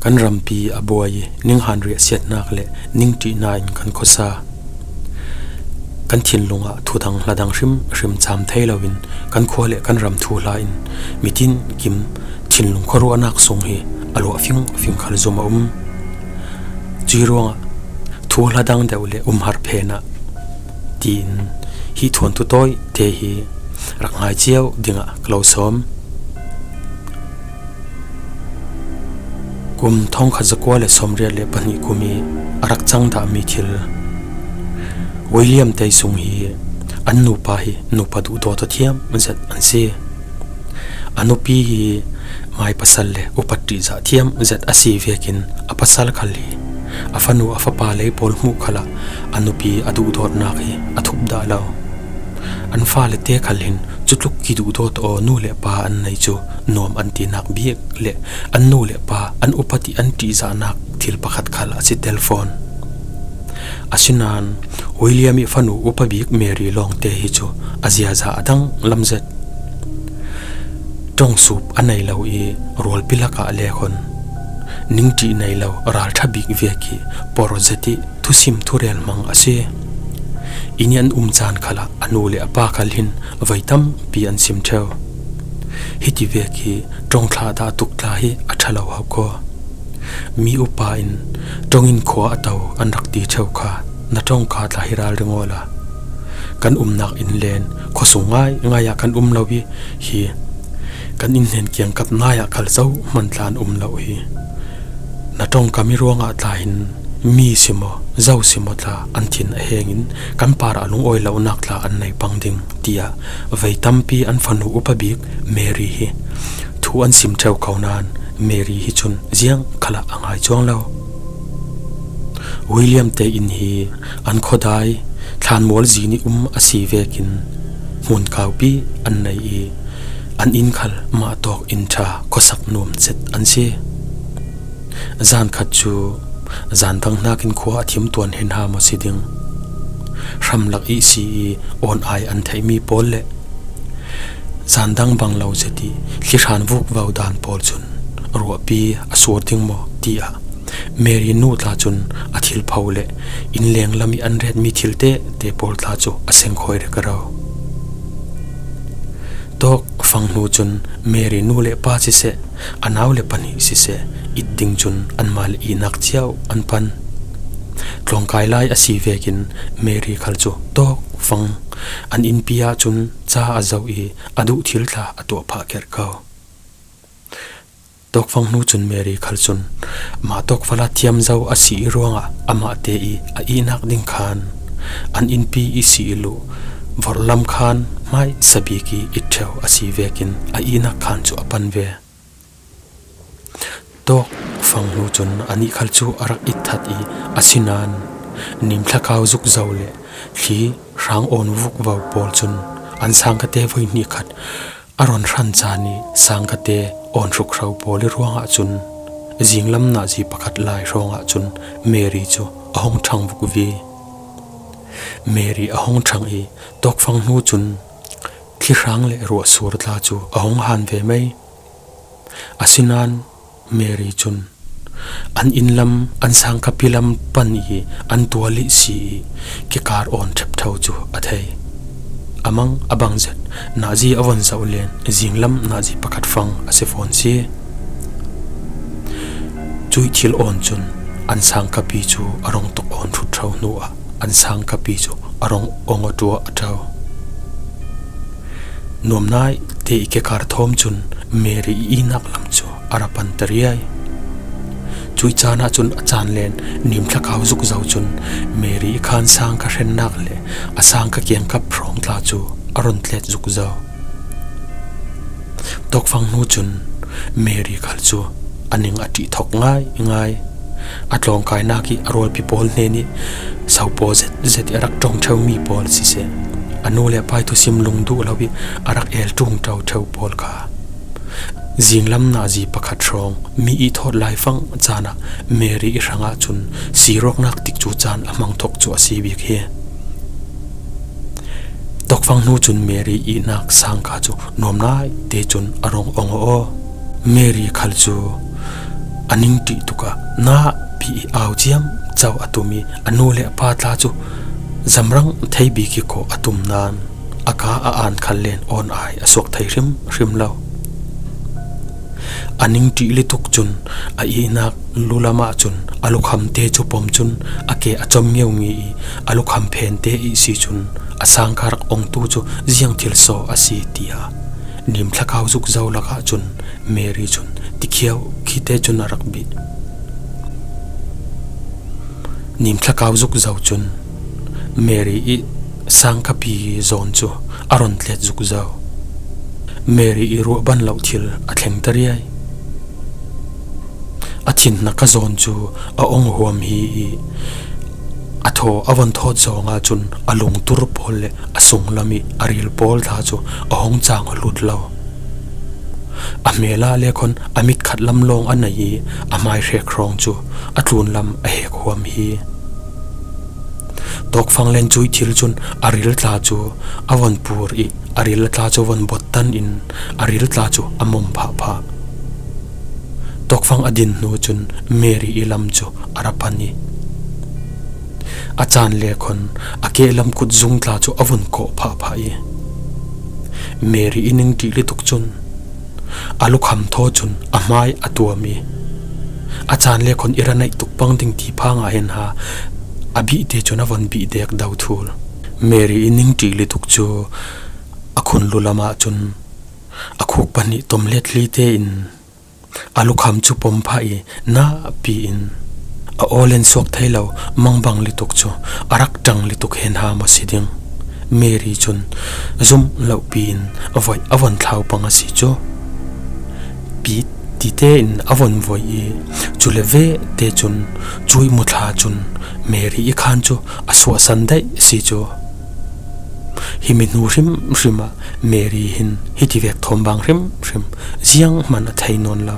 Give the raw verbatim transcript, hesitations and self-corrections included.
Kan rampi a buai i, ning hanriah siatnak le ning ṭihna in kan khuasa. Kan thinlung ah thudang hladang hrim hrim cam thei loin kan khua le kan ram thuhla in mitin kim thinlung khuaruahnak sung hi a luah fingfing khal zum a um. Cui ruangah thu hladang deuh le umhar phenah tiin hi thuanthu tawite hi rak ngai cio dingah ka lo sawm. Kum thongkhat zakua le sawmriat le pahnih kum i a rak cang dahmi thil. William te sung hi an nupa hi nupa duhdawt a thiam zet an si. A nupi hi mai pasal le upat ṭihzah thiam zet a si vekin a pasal khal hi a fanu a fapa lei pawl hmuh khalah a nupi a duhdawtnak hi a thup dah lo. An fale te khal hin cutluk kiduhdawt aw nu le pa an nei cu nuam an tinak bik le an nu le pa an upat i an ṭihzahnak thil pakhat khal a si tel fawn. Asinain William i fanu upa bik Mary lawngte hi cu a ziaza a dang lamzet. Ṭongsup a nei lo i rualpi lakah lekhon ningṭih nei lo ralṭha bik vek i porzet i thusim thurel hmang a si. Inn i an um caan khalah a nu le a pa khal hin voi tampi an sim ṭheu. Hiti vek i ṭongthlah dah tuk tla hi a ṭha lo hau khaw. Mi upa in ṭongin khua a to an rak ti ṭheu kha na ṭongka tla hi ralring awla kan umnak inn len khuasung ngaingai ah kan um lo i hi kan inn hnen kiangkap nai ah khal zohman tla an um lo hi. Na ṭongkam i ruangah tla hin mi simaw zo simaw tla an thin a hengin kan parah lungawi lonak tla an nei pang ding tiah voi tampi an fanu upa bik Mary hi thu an sim ṭheu ko nain Mary hi cun ziang khalah a ngai cuang lo. William te inn hi an khuadai thlanmual zin i um a si vekin hmun kaupi an nei i an inn khal mah tawk inn ṭha khuasak nuam zet an si. Zan khat cu zan dang hnakin khua a thim tuan hin hau maw si ding. Hramlak i si i awn ai an theihmi pawl le zan dang bang lo zet i thlihran vukvo dan pawl cun ruahpi a sur ding maw tiah Mary nu tla cun a thilpho le innleng lam i an retmi thil tehte pawl tla cu a sengkhawi rek a ro. Tawkfang hnu cun Mary nu le pa siseh, a nau le pahnih siseh, it ding cun anmah le ihnak cio an pan. Tlawngkai lai a si vekin Mary khal cu tawkfang an innpi ahcun ca a zoh i a duh thil tla a tuah phah kerh ko. Tawkfang hnu cun Mary khal cun mah tawkfala thiam zo a si i ruangah amah te i a ihnak ding khan an innpi i si i luh vorhlam khan hmaisa bik i it ṭheu a si vekin a ihnak khan cu a pan ve. Tawkfang hnu cun anih khal cu a rak itthat i asinain nimthlakau zukzo le thli hrang awn vukvo pawl cun an sangkate voi hnih khat a ron hran caan i sangkate awn hrukhro pawl i ruangah cun zinglam nazi pakhat lai hrawngah cun Mary cu a hung ṭhang vukvi. Mary a hung ṭhang i tawkfang hnu cun thlihrang le ruahsur tla cu a hung han ve mei. Asinain Mary cun an innlam an sangkapi lam pan i an tual i si i kikar awn ṭhepṭho cu a thei. A mang a bang zet nazi a von zoh len zinglam nazi pakhat fang a si fawn si. Cuih thil awn cun an sangkapi cu a rong tuk awn ṭhutṭho hnuah an sangkapi cu a rong ong a ṭuah a ṭo. Nuamnai te i kekar thawm cun Mary i ihnak lam cu a ra pan ta riai. Cuih caan ahcun a caan len nimthlakau zukzo cun Mary i khan sangka hrennak le a sangka kiangkap hrawng tla cu a run tlet zukzo. Tawkfang hnu cun Mary khal cu a ning a ṭih thok ngaingai. A tlawngkainak i a rualpi pawl hnen i sopaw zetzet i a rak ṭong ṭheumi pawl siseh, a nu le a pa i thusim lungduh lo i a rak el ṭungṭo ṭheu pawl kha zinglam nazi pakhat hrawng mi i thawt laifang caan ah Mary i hrangah cun sirawknak tikcu caan a hmang thok cu a si bik hi. Tawkfang hnu cun Mary ihnak sangka cu nuamnai te cun a rong ong aw. Mary khal cu A ning ṭih tukah napi i au ciamco a tum i a nu le a pa tla cu zamrang thei bik i kawh a tum nain a ka a an khan len awn ai a suak thei hrimhrim lo. A ning ṭih lutuk cun a ihnak lulam ah cun a lukhamte cu pom cun a ke a com ngeungi i a lukham phente ihsi cun a sangka rak ongtu cu ziang thil saw a si tiah nimthlakau zukzo lakah cun Mary cun tikhiau khite cun a rak bih. Nimthlakau zukzo cun Mary i sangkapi zawn cu a ron tlet zukzo. Mary i ruahban loh thil a thleng ta riai. A thinnak a zawn cu a ong huam hi i a thaw a von thawt zawng ahcun a lungtur pawl le a sunglam i a ril pawl tla cu a hong cang hlut lo. A hmel ah le khon a mitkhat lam lawng a nei i a hmai hrek hrawng cu a tlunlam a hek huam hi. Tawkfang len cuih thil cun a ril tla cu a von pur i a ril tla cu von bottan in a ril tla cu a mom phahphah. Tawkfang a din hnu cun Mary i lam cu a ra pan i a caan le khon a kehlam kut zung tla cu a vun kawh phahphah i Mary i ning ṭih lutuk cun a lukham thaw cun a hmai a tuam i a caan le khon i ra naih tuk pang ding ti phang ah hin ha a bihte cun a von bih dek do thul. Mary i ning ṭih lutuk cu a khun lulam ahcun a khuk pahnih tom let li tein a lukham cu pom phah i napi in a aw len suak thei lo mangbang lutuk cu a rak ṭang lutuk hen ha maw si ding. Mary cun zumh lohpi in a voih a von thlau pang a si cu. Pi tite in a von voih i cu le ve te cun cuih muthla cun Mary i khan cu a suahsan daih si cu. Hi mi hnu hrimhrim ah Mary hin hi tivek thawmbang hrimhrim zianghman a thei nawn lo.